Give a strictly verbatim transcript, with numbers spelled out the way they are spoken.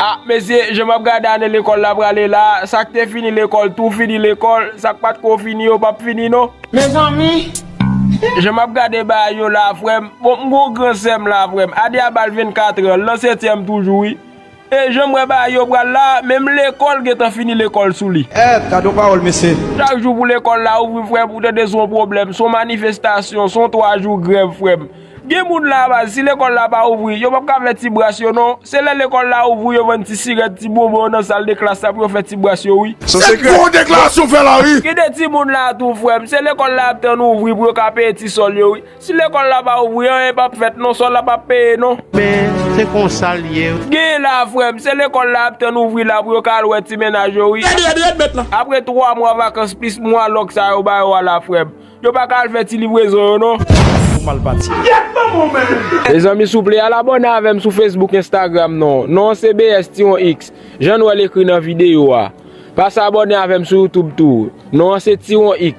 Ah, mesye, jan m ap gade ane lekòl la prale la, sa k te fini lekòl, tou fini lekòl, sa k pa t ko fini yo p ap fini non. Mezanmi! Jan m ap gade bagay yo la, frè m, bon, m gon gran sè m la, frè m. Ade a bal vennkat an, l nan setyèm toujou, wi. E jan m wè bagay yo pral la, menm lekòl gentan fini lekòl sou li. Eh, gade yon pawòl, mesye. Chak jou pou lekòl la ouvri, frè m, ou tande se yon pwoblèm, se yon manifestasyon, se yon twa jou grèv, frè m. Gen moun la, baz, si lekòl la pa ouvri, yo p ap ka fè ti bras yo non. Se lè lekòl la ouvri, yo vann ti sirèt, ti bonbon yo nan sal de klas la pou yo fè ti bras yo, wi. Se gwo deklarasyon w fè la, wi. Gen de timoun la tou, frè m. Se lekòl la ap tann ouvri pou yo ka peye ti sòl yo, wi. Si lekòl la pa ouvri, anyen p ap fèt non, sòl la p ap peye non. Men, se konsa l ye. Gen la, frè m, se lekòl la ap tann ouvri la pou yo ka al wè ti mennaj yo, wi. Apre twa mwa vakans plis mwa lòk sa yo ba yo a la, frè m. Yo pa ka al fè ti livrezon yo non. Ou mal pati. Mezanmi, souple, al abòne avè m sou Facebook, Instagram non. Non an se B S Tiwon X. Jan nou wè l ekri nan videyo a. Pase abòne avè m sou YouTube tou. Non an se Tiwon X.